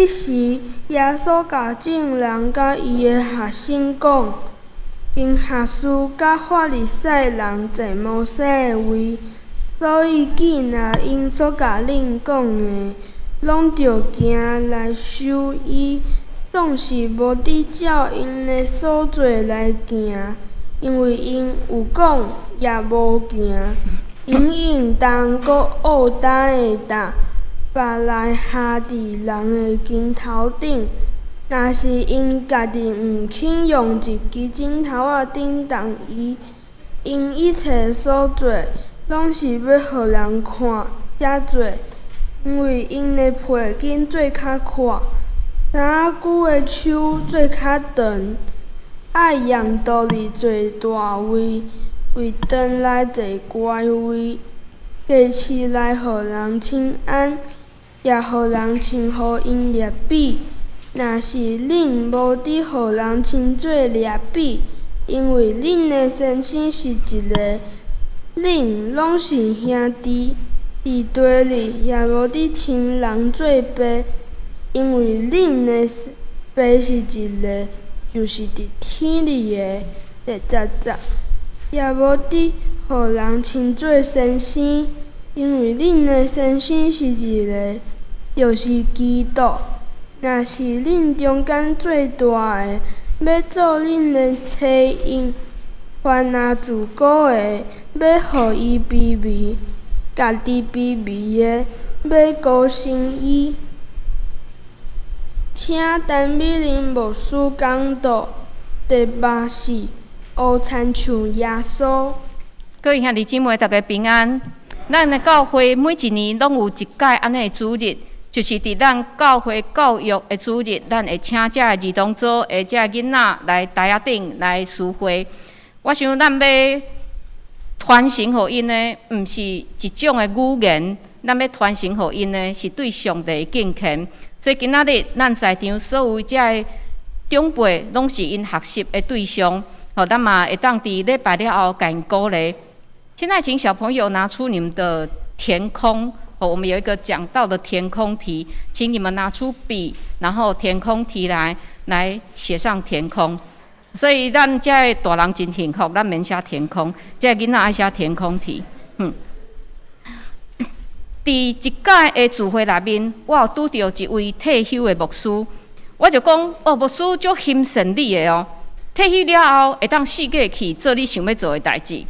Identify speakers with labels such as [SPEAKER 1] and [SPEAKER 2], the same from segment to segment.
[SPEAKER 1] 彼時，耶穌共眾人佮伊的學生講：經學士佮法利賽人坐摩西的位，所以囝若𪜶所共恁講的，攏著行來守伊，總是無得照𪜶的所做來行，因為𪜶有講也無行。𪜶用重閣僫擔的擔，縛來合佇人的肩頭頂。若是𪜶家己毋肯用一支指頭仔頂動伊，𪜶一切所做，攏是欲予人看才做，因為𪜶的皮筋做較闊，衫仔舊的鬚做較長，愛用道理坐大位，為堂內坐懸位，街市內予人請安，也予人稱呼𪜶辣彼。若是恁無得予人稱做辣彼，因為恁的先生是一个，恁攏是兄弟。佇地裡也無得稱人做爸，因為恁的爸是一个，就是佇天裡的。第十節，也無得予人稱做先生，因為恁的先生是一个，就是基督。若是恁中間最大的，欲做恁的差役，凡若自高的，欲予伊卑微；家己卑微的，欲高升伊。請陳美玲牧師講道，題目是學親像耶穌。
[SPEAKER 2] 各位兄弟姊妹，大家平安。咱的教會每一年攏有一屆按呢的主日，就是佇咱教會教育的主日，咱會請這个兒童組的這个囡仔來台仔頂來司會。我想咱欲傳承予𪜶的，毋是一種的語言，咱欲傳承予𪜶的是對上帝的敬虔。所以今仔日咱在場所有這个長輩，攏是𪜶學習的對象。予咱嘛會當佇禮拜了後共𪜶鼓勵。現在請小朋友拿出你們的填空，哦，我們有一個講道的填空題，請你們拿出筆，然後填空題來寫上填空。所以咱這个大人真幸福，咱免寫填空，這个囡仔愛寫填空題。佇一屆的聚會內面，我有拄著一位退休的牧師，我就講，哦，牧師足欣羨你的哦，退休了後會當四界去做你想欲做的代誌。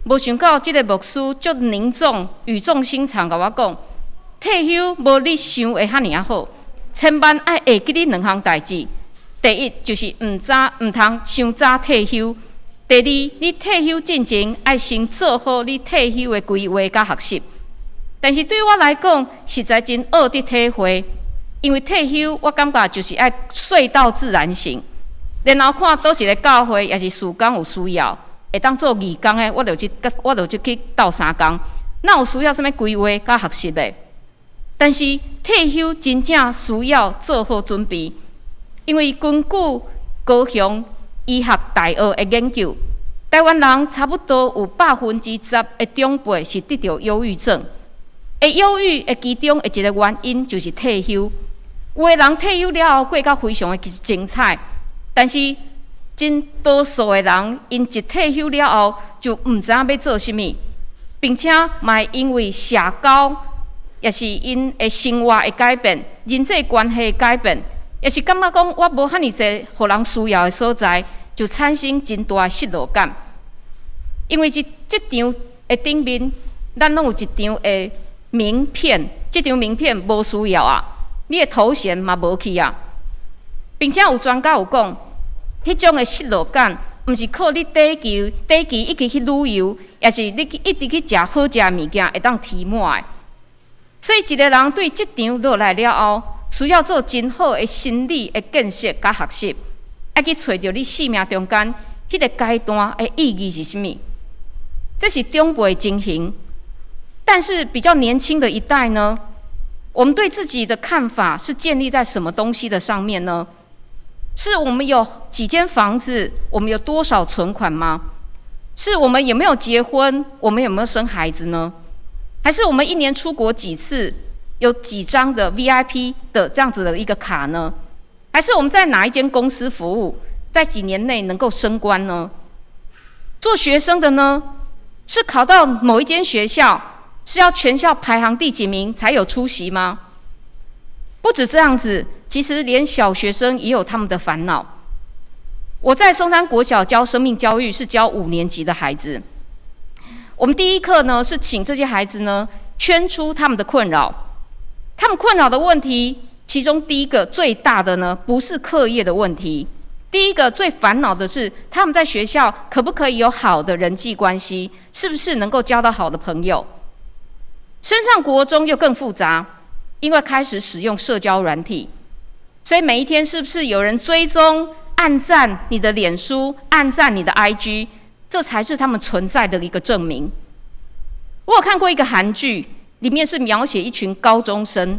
[SPEAKER 2] 無想到這个牧師足凝重、語重心長共我講，退休無你想的遐爾仔好，千萬愛會記得兩項代誌。第一就是毋通傷早退休；第二，你退休進前愛先做好你退休的規劃佮學習。但是對我來講，實在真僫得體會，因為退休我感覺就是愛睡到自然醒，然後看佗一个教會抑是事工有需要，會當做義工的，我就去鬥相共。哪有需要啥物規劃佮學習的？但是退休真正需要做好準備，因為根據高雄醫學大學的研究，台灣人差不多有10%的長輩是得著憂鬱症。會憂鬱的其中的一個原因就是退休。有的人退休了後過甲非常的精彩，但是真多數的人，𪜶一退休了後就毋知影欲做啥物，並且嘛會因為社交，抑是𪜶的生活的改變、人際關係的改變，抑是感覺講我無遐爾濟予人需要的所在，就產生真大的失落感。因為佇職場的頂面，咱攏有一張的名片，這張名片無需要啊，你的頭銜嘛無去啊，並且有專家有講，彼種的失落感，毋是靠你短期一直去旅遊，抑是你去一直去食好食的物件會當填滿的。所以，一個人對職場落來了後，需要做真好的心理的建設佮學習，愛去揣著你生命中間彼个階段的意義是啥物。這是長輩情形，但是比較年輕的一代呢，我們對自己的看法是建立在什麼東西的上面呢？是我們有幾間房子，我們有多少存款嗎？是我們有沒有結婚，我們有沒有生孩子呢？還是我們一年出國幾次，有幾張的 VIP 的這樣子的一個卡呢？還是我們在哪一間公司服務，在幾年內能夠升官呢？做學生的呢，是考到某一間學校，是要全校排行第幾名才有出息嗎？不止這樣子，其實連小學生也有他們的煩惱。我在松山國小教生命教育，是教五年級的孩子。我們第一課呢，是請這些孩子呢圈出他們的困擾。他們困擾的問題，其中第一個最大的呢，不是課業的問題。第一個最煩惱的是，他們在學校可不可以有好的人際關係，是不是能夠交到好的朋友？升上國中又更複雜，因為開始使用社交軟體，所以每一天是不是有人追蹤、按讚你的臉書、按讚你的 IG，這才是他們存在的一個證明。我有看過一個韓劇，裡面是描寫一群高中生，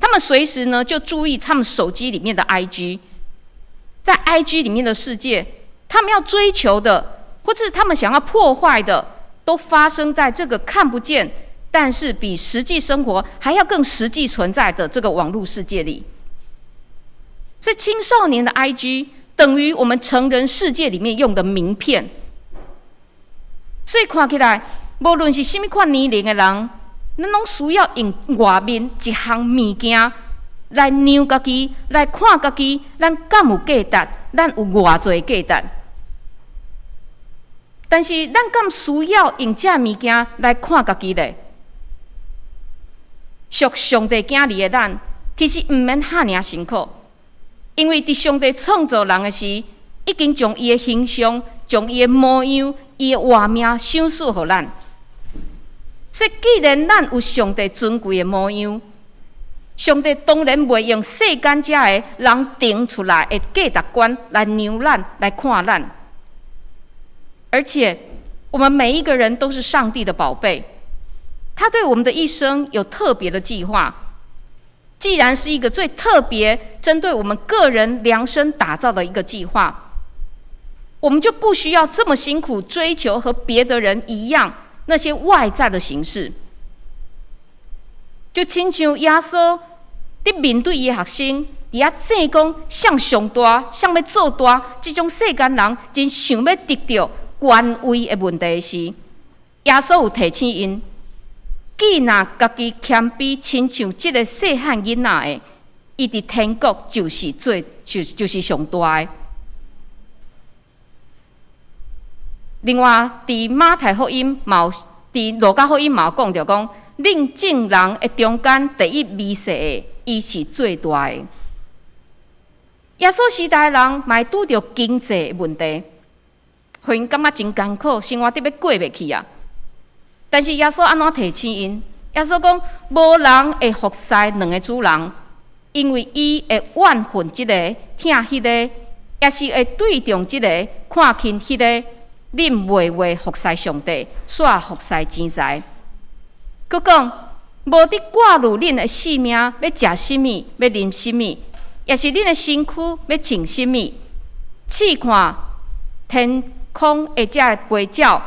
[SPEAKER 2] 他們隨時呢就注意他們手機裡面的 IG，在 IG 裡面的世界，他們要追求的，或者是他們想要破壞的，都發生在這個看不見，但是比實際生活還要更實際存在的這個網絡世界裡。所以青少年的 IG 等於我們成人世界裡面用的名片。所以看起來，無論是啥物款年齡的人，咱攏需要用外面一項物件來量家己，來看家己，咱敢有價值，咱有偌濟價值。但是，咱敢需要用這物件來看家己咧？屬上帝囝兒的咱，其實毋免遐爾辛苦，因為佇上帝創造人的時，已經將伊的形象、將伊的模樣、伊的活命賞賜予咱。所以，既然咱有上帝尊貴的模樣，上帝當然袂用世間遮的人定出來的價值觀來量咱、來看咱。而且，我們每一個人都是上帝的寶貝，他對我們的一生有特別的計劃。既然是一個最特別針對我們個人量身打造的一個計劃，我們就不需要這麼辛苦追求和別的人一樣那些外在的形式。就親像耶穌佇面對伊的學生，佇遐爭講誰上大，誰欲做大，這種世間人真想欲得著權位的問題時，耶穌有提醒𪜶：既若家己謙卑，親像這个細漢囡仔的，伊佇天國就是最就是上大的。另外，佇馬太福音嘛有，佇路加福音嘛有講著講，恁眾人的中間第一微細的，伊是最大的。耶穌時代的人嘛會拄著經濟的問題，予𪜶感覺真艱苦，生活得欲過袂去啊。但是耶穌按怎提醒𪜶？耶穌講：無人會服侍兩个主人，因為伊會怨恨這个，疼彼个，抑是會對重這个，看輕彼个。恁袂話服侍上帝，煞服侍錢財。閣講，無佇掛慮恁的性命，欲食啥物，欲啉啥物，抑是恁的身軀欲穿啥物。試看天空的這个飛鳥，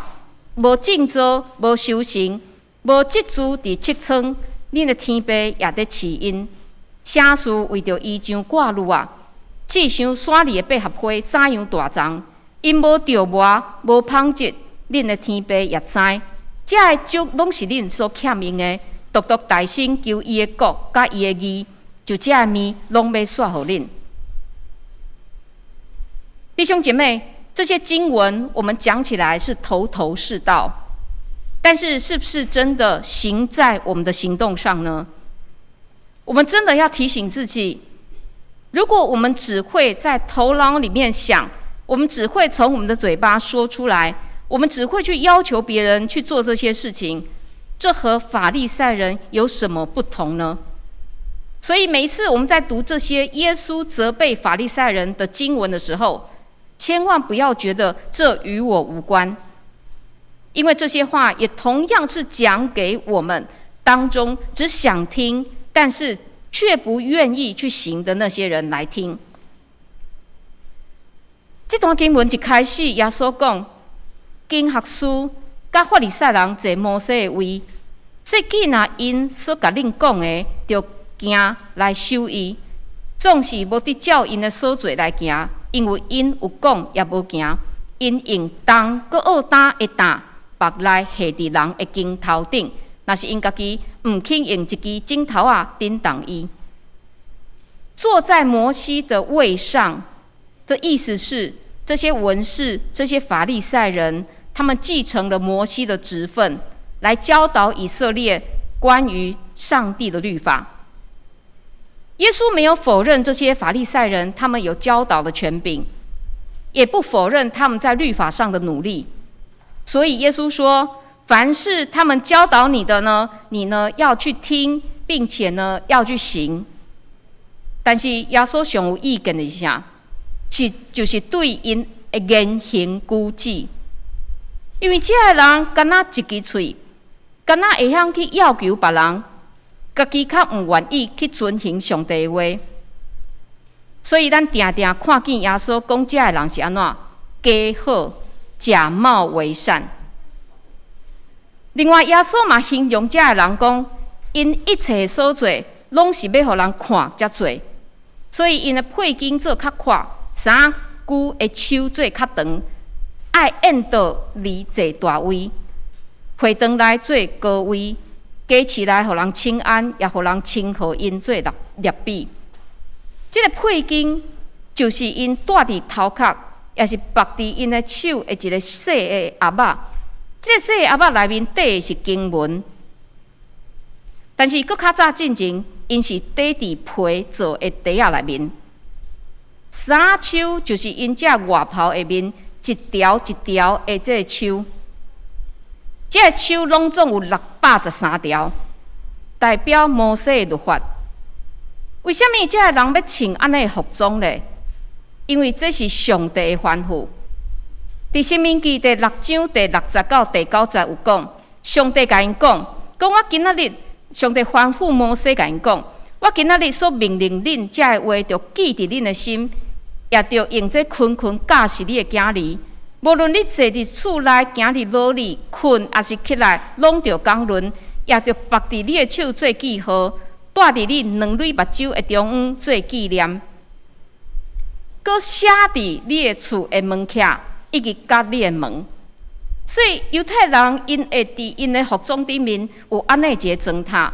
[SPEAKER 2] 無種稻，無收成，無積聚佇蓄倉，恁的天父也佇飼𪜶。啥事為著衣裳掛慮啊？試想山裡的百合花怎樣大叢，𪜶無著磨，無紡織，恁的天父也知。這个足攏是恁所欠用的，獨獨大先求伊的國佮伊的義，就這个物攏欲煞予恁。弟兄姐妹，這些經文我們講起來是頭頭是道，但是是不是真的行在我們的行動上呢？我們真的要提醒自己，如果我們只會在頭腦裡面想，我們只會從我們的嘴巴說出來，我們只會去要求別人去做這些事情，這和法利賽人有什麼不同呢？所以每一次我們在讀這些耶穌責備法利賽人的經文的時候，千萬不要覺得這與我無關，因為這些話也同樣是講給我們當中只想聽，但是卻不願意去行的那些人來聽。這段經文一開始，耶穌講，經學士佮法利賽人坐摩西的位，所以既若𪜶所共恁講的，著行來守伊，總是無得照𪜶的所做來行，因為𪜶有講也無行，𪜶用重閣僫擔的擔縛來下佇人的肩頭頂，若是𪜶家己毋肯用一支指頭仔震動伊。坐在摩西的位上，這意思是這些文士、這些法利賽人，他們繼承了摩西的職分，來教導以色列關於上帝的律法。耶穌沒有否認這些法利賽人他們有教導的權柄，也不否認他們在律法上的努力。所以耶穌說：凡是他們教導你的呢，你呢要去聽，並且呢要去行。但是耶穌上有意見的是啥？是就是對𪜶的言行舉止，因為這个人敢若一支喙，敢若會曉去要求別人，家己較毋願意去遵行上帝的話。所以咱定定看見耶穌講這个人是按怎假好、假冒為善。另外，耶穌嘛形容這个人講，𪜶一切所做，攏是欲予人看才做。所以𪜶的配經做較闊，衫褲的手做較長，愛緣道離坐大位，會堂內坐高位，街市內予人請安，也予人稱呼𪜶做辣彼。這个配經就是𪜶戴佇頭殼，抑是縛佇𪜶的手的一个細的盒仔。這个細的盒仔內面缀的是經文，但是閣較早進前，𪜶是缀佇皮做的袋仔內面。衫鬚就是𪜶這外袍下面一條一條的這个鬚，這个鬚攏總有613條，代表摩西的律法。為啥物這个人欲穿按呢的服裝咧？因為這是上帝的吩咐。佇申命記第六章第六節到第九節有講，上帝共𪜶講，講我今仔日，上帝吩咐摩西共𪜶講，我今仔日所命令恁這个話，著記佇恁的心，也著用這囷囷教示你的囝兒。無論你坐佇厝內，行佇路裡，睏抑是起來，攏著講論，也著縛佇你的手做記號，戴佇你兩蕊目睭的中央做紀念，閣寫佇你的厝的門徛，以及佮你的門。所以猶太人𪜶會佇𪜶的服裝頂面有按呢一个裝塔，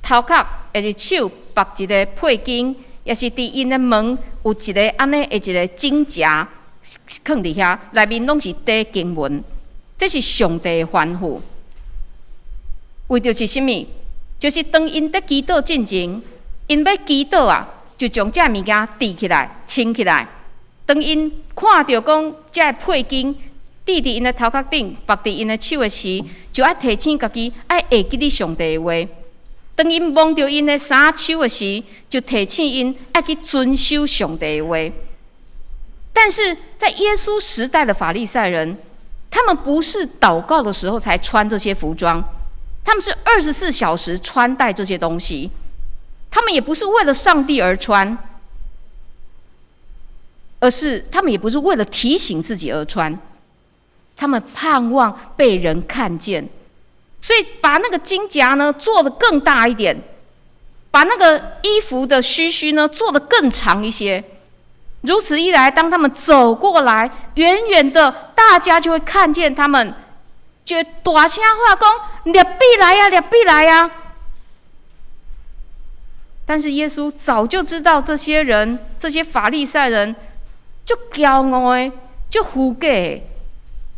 [SPEAKER 2] 頭殼抑是手縛一个配經，抑是佇𪜶的門有一个按呢的一个經匣，囥佇遐，內面攏是缀經文。這是上帝的吩咐，為著是啥物？就是當𪜶佇祈禱進前，𪜶欲祈禱啊，就將這物件戴起來、穿起來。當𪜶看著講這个配經戴佇𪜶的頭殼頂、縛佇𪜶的手的時，就愛提醒家己愛會記得上帝的話。當𪜶摸著𪜶的衫鬚的時，就提醒𪜶愛去遵守上帝的話。但是在耶穌時代的法利賽人，他們不是禱告的時候才穿這些服裝，他們是24小時穿戴這些東西。他們也不是為了上帝而穿，而是他們也不是為了提醒自己而穿，他們盼望被人看見，所以把那個經夾呢做得更大一點，把那個衣服的鬚鬚呢做得更長一些。如此一來，當他們走過來，遠遠的，大家就會看見他們，就大聲喊講：“辣彼來啊，辣彼來啊！”但是耶穌早就知道這些人，這些法利賽人，足驕傲的，足虛假的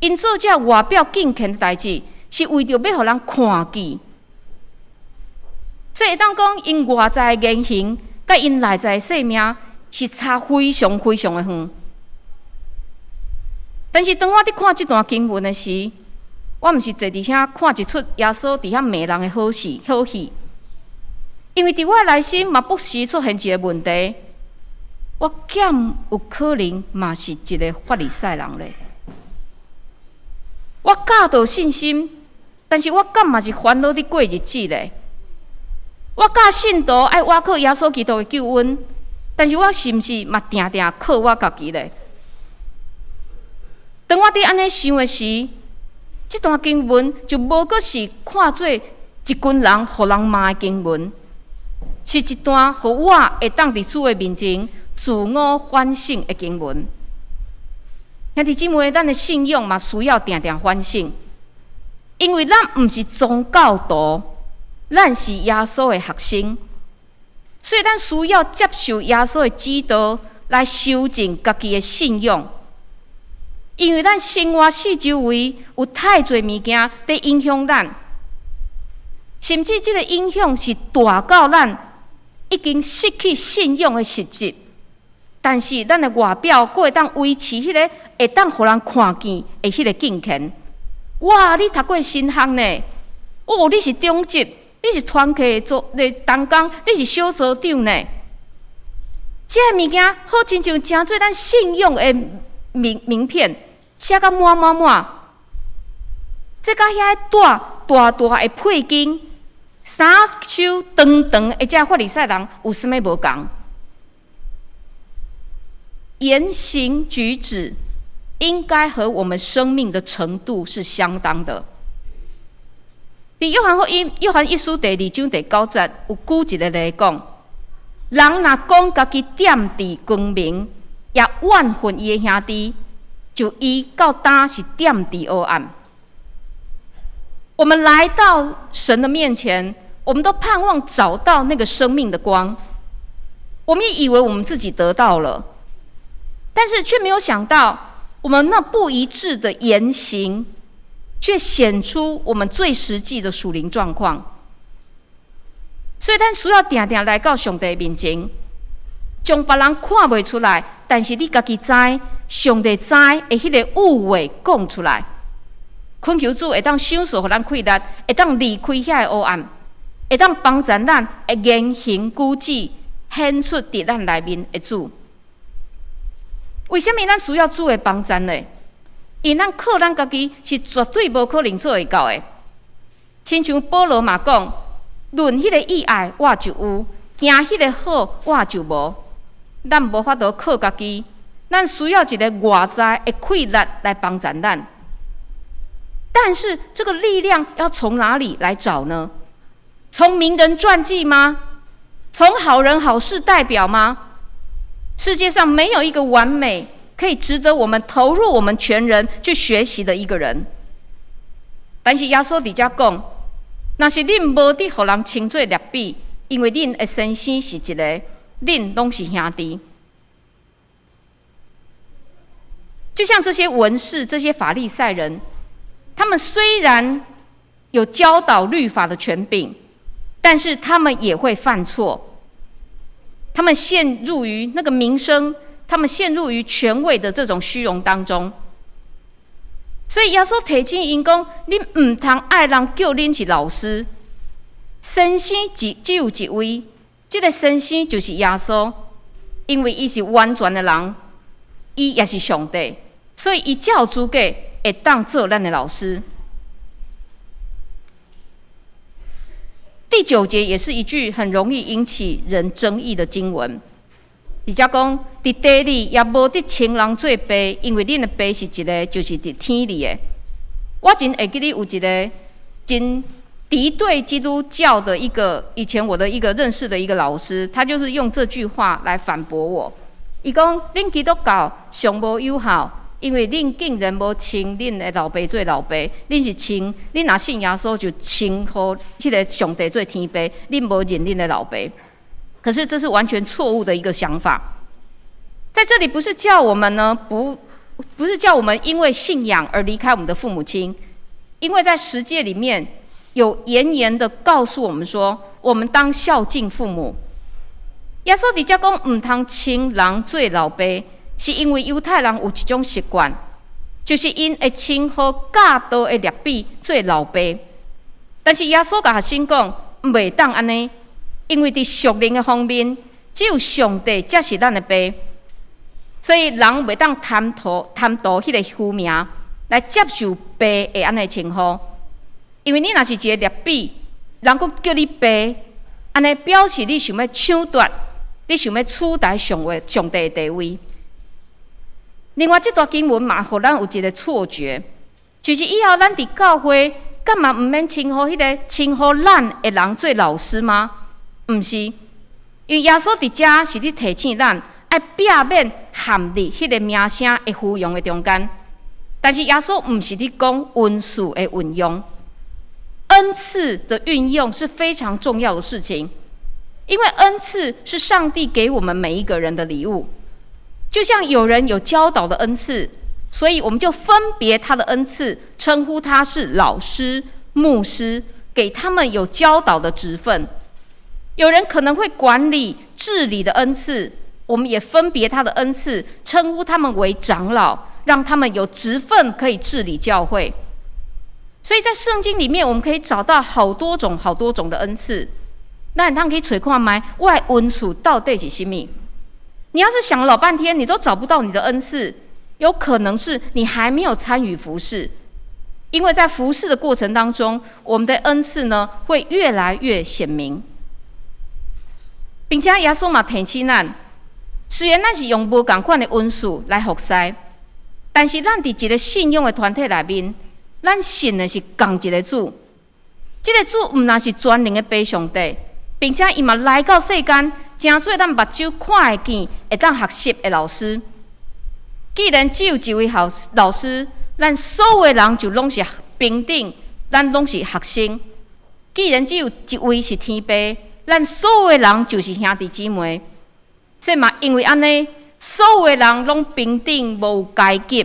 [SPEAKER 2] ，𪜶做這外表敬虔的代誌，是為著欲予人看見。所以當講𪜶外在的言行，佮𪜶內在的生命是差非常非常的遠。但是當我佇看這段經文的時，我毋是坐佇遐看一齣耶穌佇遐罵人的好戲好戲，因為佇我內心嘛不時出現一個問題：我敢有可能嘛是一個法利賽人咧？我教導信心，但是我敢嘛是煩惱佇過日子咧？我教信徒愛倚靠耶穌基督的救恩，但是我是毋是嘛定定靠我家己咧？當我佇按呢想的時，這段經文就無閣是看做一一群人予人罵的經文，是一段予我會當佇主的面前自我反省的經文。兄弟姊妹，咱的信仰嘛需要定定反省，因為咱毋是宗教徒，咱是耶穌的學生，所以咱需要接受耶穌的指導來修正家己的信仰。因為咱生活四周圍有太濟物件佇影響咱，甚至這个影響是大到咱已經失去信仰的實質。但是咱的外表閣會當維持彼个會當予人看見的彼个敬虔。哇！你讀過神學呢？哦，你是長執，你是團契做的同工，你是小組長呢？這个物件好親像成做咱信仰的名片，寫甲滿滿滿。這佮遐帶大大的配金，衫袖長長的這法利賽人有啥物無仝？言行舉止應該和我們生命的程度是相當的。佇約翰福音、約翰一書第二章第九節有舉一個例講：人若講家己踮佇光明，也怨恨伊的兄弟，就伊到今是踮佇黑暗。我們來到神的面前，我們都盼望找到那個生命的光。我們也以為我們自己得到了，但是卻沒有想到，我們那不一致的言行，卻顯出我們最實際的屬靈狀況。所以，咱需要定定來到上帝面前，將別人看袂出來，但是你家己知，上帝知的彼个誤會講出來，懇求主會當賞賜予咱氣力，會當離開遐个黑暗，會當幫助咱的言行舉止顯出佇咱內面的主。為啥物咱需要主的幫助呢？因為咱靠咱家己是絕對無可能做會到的。親像保羅嘛講，論彼个意愛我就有，行彼个好我就無。咱無法度靠家己，咱需要一个外在的氣力來幫助咱。但是這個力量要從哪裡來找呢？從名人傳記嗎？從好人好事代表嗎？世界上沒有一個完美可以值得我們投入我們全人去學習的一個人。但是耶穌佇遮講，若是恁無得予人稱做辣彼，因為恁的先生是一个，恁攏是兄弟。就像這些文士、這些法利賽人，他們雖然有教導律法的權柄，但是他們也會犯錯。他們陷入於那個名聲，他們陷入於權位的這種虛榮當中。所以耶穌提醒𪜶講：恁毋通愛人叫恁是老師，先生只有一位，這个先生就是耶穌，因為伊是完全的人，伊也是上帝，所以伊才有資格會當做咱的老師。第九節也是一句很容易引起人爭議的經文。佇遮講，佇地裡也無得稱人做爸，因為恁的爸是一个，就是佇天裡的。我真會記得有一个真敵對基督教的一個，以前我的一個認識的一個老師，他就是用這句話來反駁我。伊講，恁基督教上無有效，因為恁竟然無稱恁的老爸做老爸，恁是稱，恁若信耶穌就稱呼彼个上帝做天父，恁無認恁的老爸。可是這是完全錯誤的一個想法。在這裡不是叫我們呢，不是叫我們因為信仰而離開我們的父母親，因為在十誡裡面有嚴嚴的告訴我們說，我們當孝敬父母。耶穌佇遮講毋通稱人做老爸，是因為猶太人有一種習慣，就是𪜶會稱呼教導的辣彼做老爸。但是耶穌共學生講，袂當按呢，因為佇屬靈的方面，只有上帝才是咱的爸，所以人袂當貪圖彼个虛名來接受爸的按呢稱呼。因為你若是一个辣彼，人閣叫你爸，按呢表示你想欲搶奪，你想欲取代上帝的地位。另外，這段經文嘛，予咱有一个錯覺，就是以後咱佇教會敢嘛毋免稱呼彼个稱呼咱的人做老師嗎？毋是，因為耶穌佇遮是咧提醒咱，愛避免陷入彼个名聲的虛榮的中間。但是耶穌毋是咧講恩賜的運用，恩賜的運用是非常重要的事情，因為恩賜是上帝給我們每一個人的禮物。就像有人有教導的恩賜，所以我們就分別他的恩賜，稱呼他是老師、牧師，給他們有教導的職分。有人可能會管理、治理的恩賜，我們也分別他的恩賜，稱呼他們為長老，讓他們有職分可以治理教會。所以在聖經裡面，我們可以找到好多種、好多種的恩賜。咱通去揣看覓，我的恩賜到底是啥物？你要是想了老半天，你都找不到你的恩賜，有可能是你還沒有參與服事，因為在服事的過程當中，我們的恩賜呢會越來越顯明。並且耶穌嘛提醒咱，雖然咱是用無仝款的恩賜來服侍，但是咱佇一個信仰的團體內面，咱信的是仝一個主。這個主毋但是全能的父上帝，並且伊嘛來到世間，成做咱目睭看會見、會當學習的老師。既然只有一位老老師，咱所有的人就攏是平等，咱攏是學生。既然只有一位是天父，咱所有的人就是兄弟姊妹。所以嘛，因為按呢，所有的人攏平等，無有階級，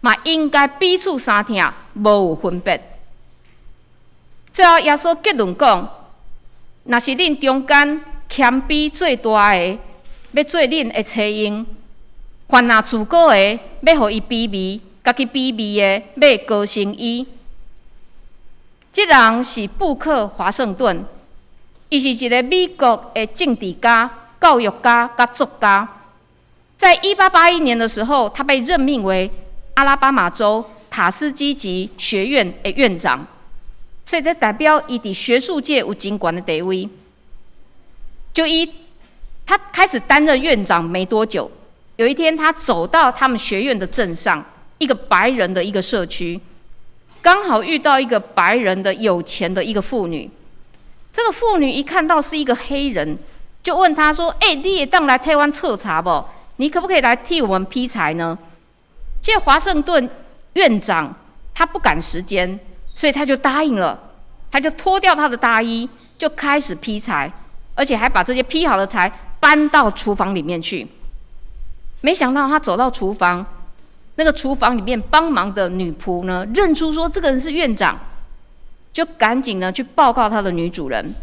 [SPEAKER 2] 嘛應該彼此相疼，無有分別。最後，耶穌結論講：若是恁中間謙卑最大的，欲做恁的差役；凡若自高的，欲予伊卑微；家己卑微的，欲高升伊。這人是布克華盛頓，伊是一个美國的政治家、教育家佮作家。在1881年的時候，他被任命為阿拉巴馬州塔斯基吉學院的院長，所以這代表伊佇學術界有真懸的地位。就伊他開始擔任院長沒多久，有一天他走到他們學院的鎮上，一個白人的一個社區，剛好遇到一個白人的有錢的一個婦女。這個婦女一看到是一個黑人，就問他說：“欸，你會當來替阮切柴無？你可不可以來替我們劈柴呢？”這華盛頓院長他不趕時間，所以他就答應了。他就脫掉他的大衣，就開始劈柴，而且還把這些劈好的柴搬到廚房裡面去。沒想到他走到廚房，那個廚房裡面幫忙的女僕呢，認出說這個人是院長，就趕緊呢去報告他的女主人。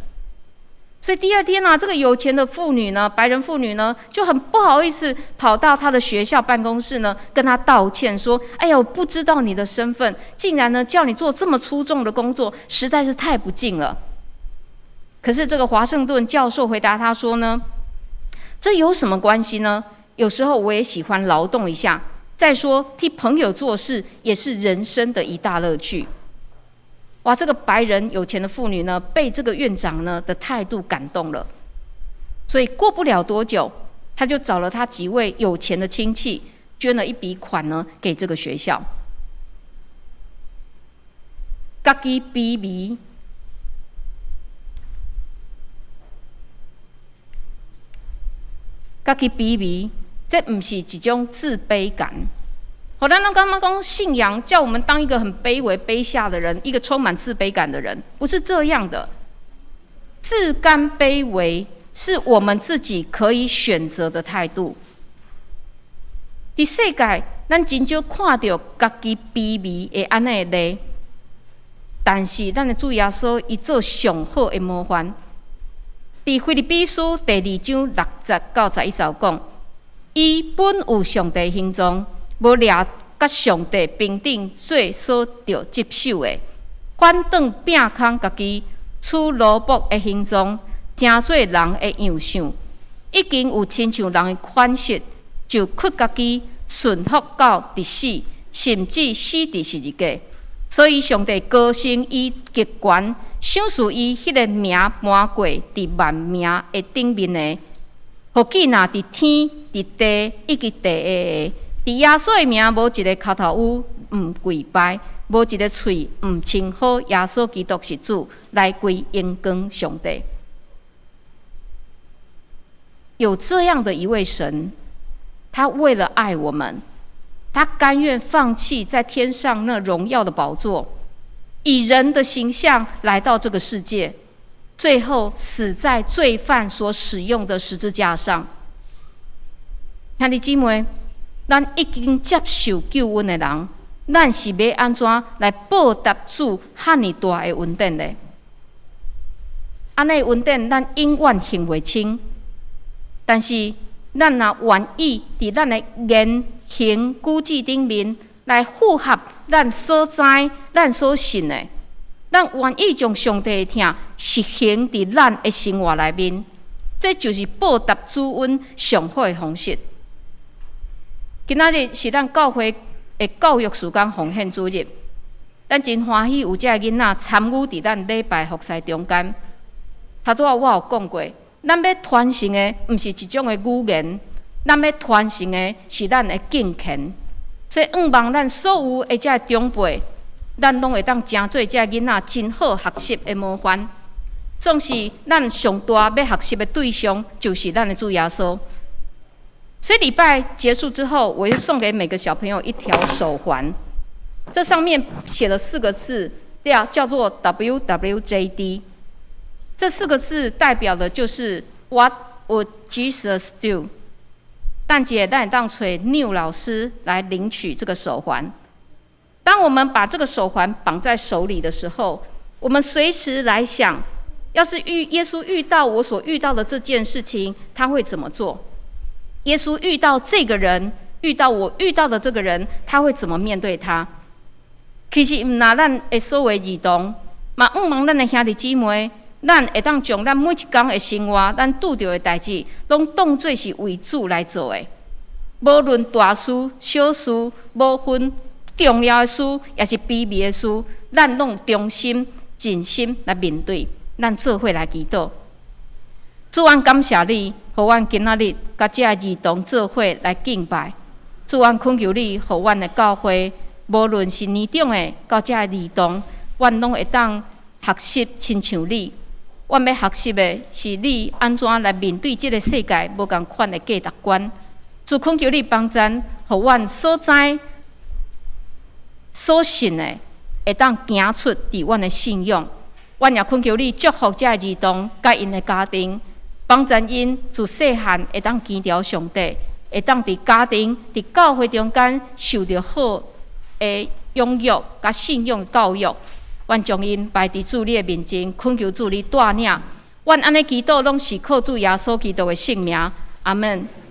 [SPEAKER 2] 所以第二天呢，這個有錢的婦女呢，白人婦女呢，就很不好意思跑到他的學校辦公室呢，跟他道歉說：“哎呀，我不知道你的身份，竟然呢叫你做這麼粗重的工作，實在是太不敬了。”可是這個華盛頓教授回答他說呢：“這有什麼關係呢？有時候我也喜歡勞動一下。再說替朋友做事也是人生的一大樂趣。”哇，這個白人有錢的婦女呢，被這個院長呢的態度感動了，所以過不了多久，他就找了他幾位有錢的親戚，捐了一筆款呢給這個學校。家己卑微，家己卑微，這毋是一種自卑感。予咱攏感覺講信仰叫我們當一個很卑微、卑下的人，一個充滿自卑感的人，不是這樣的。自甘卑微是我們自己可以選擇的態度。佇世界，咱真少看著家己卑微的按呢例，但是咱的主耶穌伊做上好的模範。佇腓立比書第二章六節到十一節講，伊本有上帝形狀，無掠佮上帝平等做所著執守的，反轉摒空家己，取奴僕的形狀，成做人的樣相，已經有親像人的款式，就屈家己，順服到佇死，甚至死佇十字架。所以上帝高升伊極懸，賞賜伊彼个名瞞過佇萬名的頂面的，予既若佇天、佇地以及地下的，佇耶穌的名，無一个跤頭趺毋跪拜，無一个喙毋稱呼耶穌基督是主，來歸榮光上帝。有這樣的一位神，他為了愛我們，他甘願放棄在天上那榮耀的寶座，以人的形象來到這個世界，最後死在罪犯所使用的十字架上。兄弟姊妹，咱已經接受救恩的人，咱是欲按怎來報答主遐爾大的恩典呢？按呢恩典，咱永遠還袂清。但是，咱若願意佇咱的言行舉止頂面來符合咱所知、咱所信的，咱願意將上帝的疼實行佇咱的生活內面，這就是報答主恩上好的方式。今仔日是咱教會的教育事工奉獻主日，咱真歡喜有這个囡仔參與佇咱禮拜服侍中間。頭拄仔我有講過，咱欲傳承的毋是一種的語言，咱欲傳承的是咱的敬虔。所以，向望咱所有的這个長輩，咱攏會當成做這个囡仔真好學習的模範。總是咱上大欲學習的對象，就是咱的主耶穌。所以禮拜結束之後，我會送給每個小朋友一條手環，這上面寫了四個字，叫做 WWJD。這四個字代表的就是 What would Jesus do？等一下咱會當揣繆老師來領取這個手環。當我們把這個手環綁在手裡的時候，我們隨時來想，要是遇耶穌遇到我所遇到的這件事情，他會怎麼做？耶穌遇到這個人，遇到我遇到的這個人，他會怎麼面對他？其實毋但咱的所有兒童，嘛向望咱的兄弟姊妹，咱會當將咱每一工的生活，咱拄著的代誌，攏當做是為主來做的。無論大事、小事，無分重要的事，抑是卑微的事，咱攏忠心、盡心來面對，咱做伙來祈禱。主，阮感謝你，予阮今仔日佮這兒童做伙來敬拜。主，阮懇求你，予阮的教會，無論是年長的到這兒童，阮攏會當學習親像你。阮欲學習的是你按怎來面對這个世界無仝款的價值觀。主，懇求你幫贊，予阮所知、所信的，會當行出佇阮的信仰。阮也懇求你祝福這兒童佮𪜶的家庭，幫贊𪜶自細漢會當跟牢上帝，會當佇家庭、佇教會中間受著好的養育佮信仰教育。阮將𪜶擺佇主你的面前，懇求主你帶領。阮按呢祈禱，攏是靠主耶穌基督的聖名。阿門。